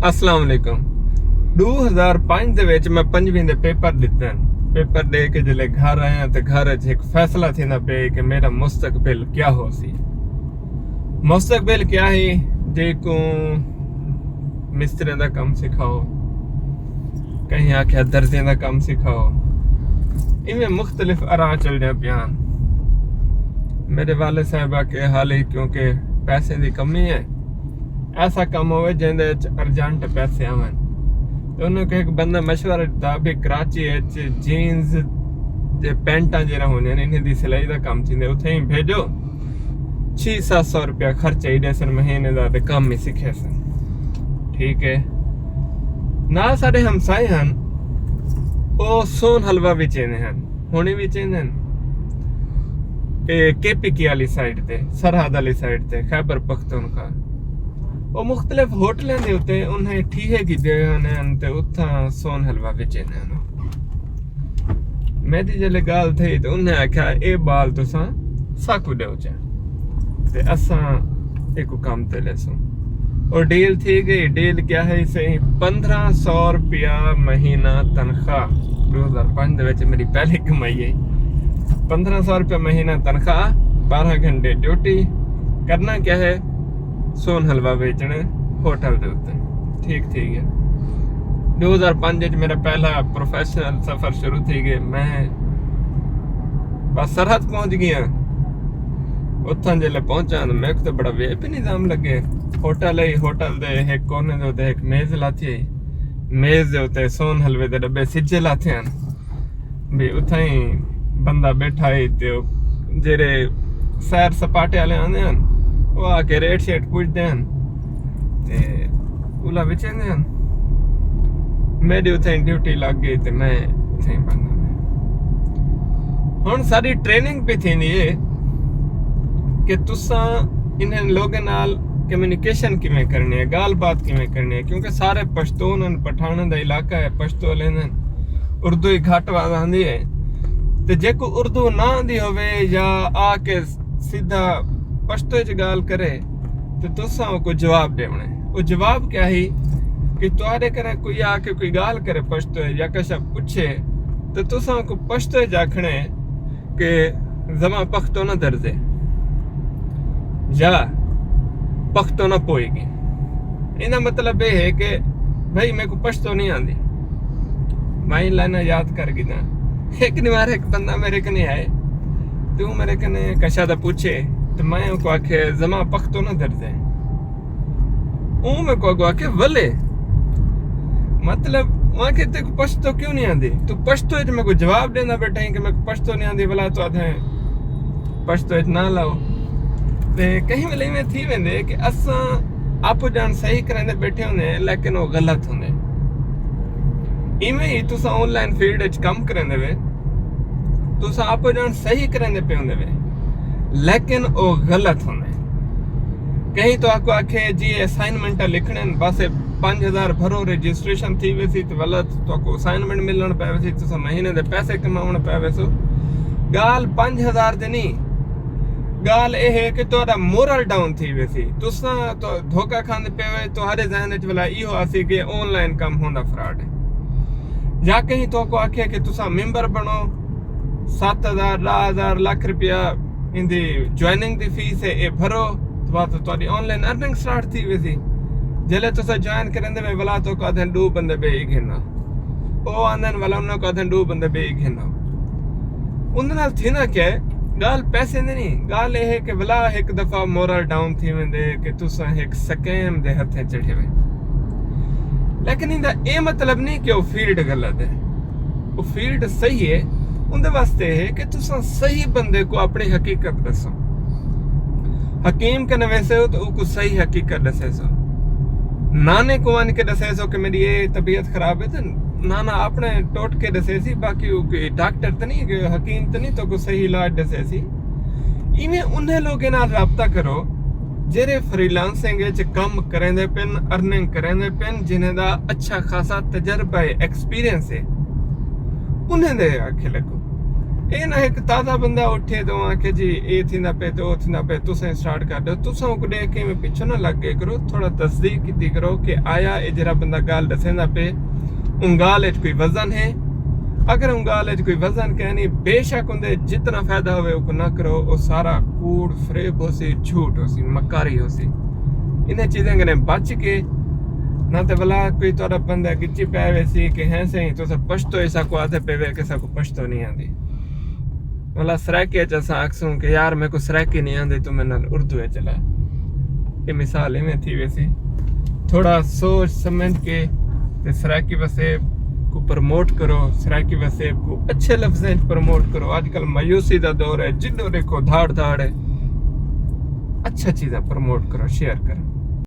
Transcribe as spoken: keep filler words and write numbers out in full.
السلام علیکم۔ ݙو ہزار پنج دے وچ میں پنجویں دے پیپر ݙتے ہن۔ پیپر ݙے کے جلے گھر آیا تے گھر وچ ہک فیصلہ تھیندا پئے کہ میرا مستقبل کیا ہو سی۔ مستقبل کیا ہے؟ جے کو مستری دا کم سکھاؤ، کہیں آکھیا درزیں دا کم سکھاؤ۔ ایویں مختلف آرا چلدیاں پیاں۔ میرے والد صاحب آکھے حالی کیونکہ پیسے دی کمی ہے، ایسا کم ہوئے جیندے وچ ارجنٹ پیسے آون۔ تے انہاں کو ایک بندہ مشورہ ݙتا بھی کراچی وچ جینز تے پینٹاں جیڑھا ہوندیاں نے، انہیں دی سلائی دا کم تھیندے، اتھے ہی بھیجو، چھ ست سو روپیہ خرچہ ہی ݙیسن مہینے دا تے کم ہی سکھیسن۔ ٹھیک ہے۔ نال ساݙے ہمسائے ہن، او سون حلوہ وچیندے ہن، ہݨ وی وچیندے ہن۔ اے کے پی کے والی سائیڈ تے، سرحد والی سائیڈ تے، خیبر پختونخوا۔ او مختلف ہوٹلیں دے اتے انہیں ٹھیہے کیتے ہوئے ہن تے اتھاں سون حلوہ وچیندے ہن۔ میݙی جلے ڳالھ تھئی تے انہیں آکھیا، اے بال تساں ساکوں ݙیو چا تے اساں ایکوں کم تے لیسوں۔ او ڈیل تھی ڳئی۔ ڈیل کیا ہے؟ صحیح، پندرہ سو روپیہ مہینہ تنخواہ۔ ݙو ہزار پنج دے وچ میری پہلی کمائی ہے۔ پندرہ سو روپیہ مہینہ تنخواہ، بارہ گھنٹے ڈیوٹی۔ کرنا کیا ہے؟ سون حلوہ ویچݨے ہوٹل دے اتے۔ ٹھیک تھی ڳیا۔ ݙو ہزار پنج وچ میرا پہلا پروفیشنل سفر شروع تھی ڳیا۔ میں بس سرحد پہنچ ڳیا۔ اتھاں جلے پہنچا تے میکوں تے بڑا وی آئی پی نظام لڳے۔ ہوٹل ہے، ہوٹل دے ہک کونے دے اتے ہک میز لاتی ہے۔ میز دے اتے سون حلوے دے ڈبے سجے لاتے ہن۔ بھی اتھاں ہی بندہ بیٹھا ہے تے او جیڑھے سیر سپاٹے والے آندے ہن، او آ کے ریٹ شیٹ پوچھدے ہن تے اولا وچیندے ہن۔ میݙی اتھاں ہی ڈیوٹی لڳ ڳئی تے میں اتھاں ہی بن ڳیا۔ ہݨ ساݙی ٹریننگ پئی تھیندی ہے کہ تساں انہیں لوگیں نال کمیونیکیشن کیویں کرݨی ہے، ڳالھ بات کیویں کرݨی ہے، کیونکہ سارے پشتون ہن، پٹھاناں دا علاقہ ہے، پشتو لیندے ہن۔ اردو ہی گھٹ واد آندی ہے۔ تے جیکوں اردو نہ آندی ہووے یا آ کے سدھا پشتو اچ ڳالھ کرے تے تساں اوکوں جواب ݙیوݨے۔ او جواب کیا ہی کہ تہاݙے کرے کوئی آ کے کوئی ڳالھ کرے پشتو اچ یا کشا پچھے تے تساں اوکوں پشتو اچ آکھݨے کہ زماں پختو نہ درزے یا پختو نہ پوئے گی۔ ایندا مطلب اے ہے کہ بھئی میکوں پشتو نہیں آندی، میں لائناں یاد کر گھداں۔ ہک ݙینہوار ہک بندہ میرے کنے آئے تے او میرے کنے کشا دا پوچھے تے میں اوکوں آکھے زماں پختو نہ درزے۔ اوں میکوں اڳوں آکھے ولے، مطلب او آکھے تیکوں پشتو کیوں نہیں آندی؟ توں پشتو اچ میکوں جواب ݙیندا ٻیٹھا ہیں کہ میکوں پشتو نہیں آندی، ولا توں آدھے پشتو اچ نہ لاؤ۔ تے کہیں ویلے ایویں تھی ویندے کہ اساں آپو ڄاݨ صحیح کریندے ٻیٹھے ہوندے ہیں لیکن او غلط ہوندے۔ ایویں ہی تساں آن لائن فیلڈ اچ کم کریندے وے، تساں آپو ڄاݨ صحیح کریندے پئے ہوندے وے لیکن او غلط ہوندے۔ کہیں تہاکوں آکھے جی اے اسائنمنٹاں لکھݨے ہن، بس اے پنج ہزار بھرو رجسٹریشن تھی ویسی تے ولا تہاکوں اسائنمنٹ ملݨ پئے ویسی، تساں مہینے دے پیسے کماوݨ پئے ویسو۔ ڳالھ پنج ہزار دی نہیں، ڳالھ اے ہے کہ تہاݙا مورل ڈاؤن تھی ویسی، تساں تو دھوکا کھاندے پئے وے، تہاݙے ذہن وچ ولا ایہو آسی کہ آن لائن کم ہوندا فراڈ ہے۔ یا کہیں تہاکوں آکھے کہ تساں ممبر بݨو، ست ہزار، ݙاہ ہزار، لکھ روپیہ ایندی جوائننگ دی فیس ہے، اے بھرو، تے بعد تہاݙی آن لائن ارننگ سٹارٹ تھی ویسی۔ جلے تساں جوائن کریندے وے ولا تہاکوں آدھن ݙو بندے ٻئے ہی گھن آؤ۔ او آندن ولا انہاں کوں آدھن ݙو بندے ٻئے ہی گھن آؤ۔ اوندے نال تھیندا کیا ہے؟ ڳالھ پیسے دی نہیں، ڳالھ اے ہے کہ ولا ہک دفعہ مورل ڈاؤن تھی ویندے کہ تساں ہک سکیم دے ہتھیں چڑھے وے۔ لیکن ایندا اے مطلب نہیں کہ او فیلڈ غلط ہے، او فیلڈ صحیح ہے۔ اوندے واسطے ہے کہ تساں صحیح بندے کوں اپݨی حقیقت ݙسو۔ حکیم کنے ویسے ہو تے اوکوں صحیح حقیقت ݙسیسو۔ نانے کوں ونڄ کے ݙسیسو کہ میݙی اے طبیعت خراب ہے تے نانا اپݨے ٹوٹکے ݙسیسی، باقی او کوئی ڈاکٹر تے نہیں، کوئی حکیم تے نہیں، تہاکوں صحیح علاج ݙسیسی۔ ایویں انہیں لوگیں نال رابطہ کرو جیڑھے فری لانسنگ اچ کم کریندے پن، ارننگ کریندے پن، جنہیں دا اچھا خاصا تجربہ ہے، ایکسپیرینس ہے، انہیں دے آکھے لڳو۔ اے نہ ہک تازہ بندہ اٹھے تے آکھے جی اے تھیندا پے تے او تھیندا پے، تساں سٹارٹ کر ݙیو۔ تساں اوکوں ݙیکھ کے ایویں پچھوں نہ لگ ڳئے کرو، تھوڑا تصدیق کیتی کرو کہ آیا اے جیڑھا بندہ ڳالھ ݙسیندا پے اوں ڳالھ اچ کوئی وزن ہے۔ اگر اوں ڳالھ اچ کوئی وزن کائنی، بے شک اوندے جتنا فائدہ ہووے اوکوں نہ کرو، او سارا کوڑ، فریب ہوسی، جھوٹ ہوسی، مکاری ہوسی۔ انہاں چیزاں کنیں بچ کے نہ تے ولا کوئی تہاݙا بندہ گچی پئے ویسی کہ ہیں سئیں تساں پشتو، اساکوں آہدے پئے وے کہ اساکوں پشتو نہیں آندی۔ ولا سرائیکی اچ اساں آکھسوں کہ یار میکوں سرائیکی نہیں آندی، توں میݙے نال اردو اچ ڳالھا۔ اے مثال ایویں تھی ویسی۔ تھوڑا سوچ سمجھ کے تے سرائیکی وسیب کوں پروموٹ کرو، سرائیکی وسیب کوں اچھے لفظیں اچ پروموٹ کرو۔ اڄ کل مایوسی دا دور ہے، جݙوں ݙیکھو دھاڑ دھاڑ ہے۔ اچھا چیزاں پروموٹ کرو، شیئر کرو۔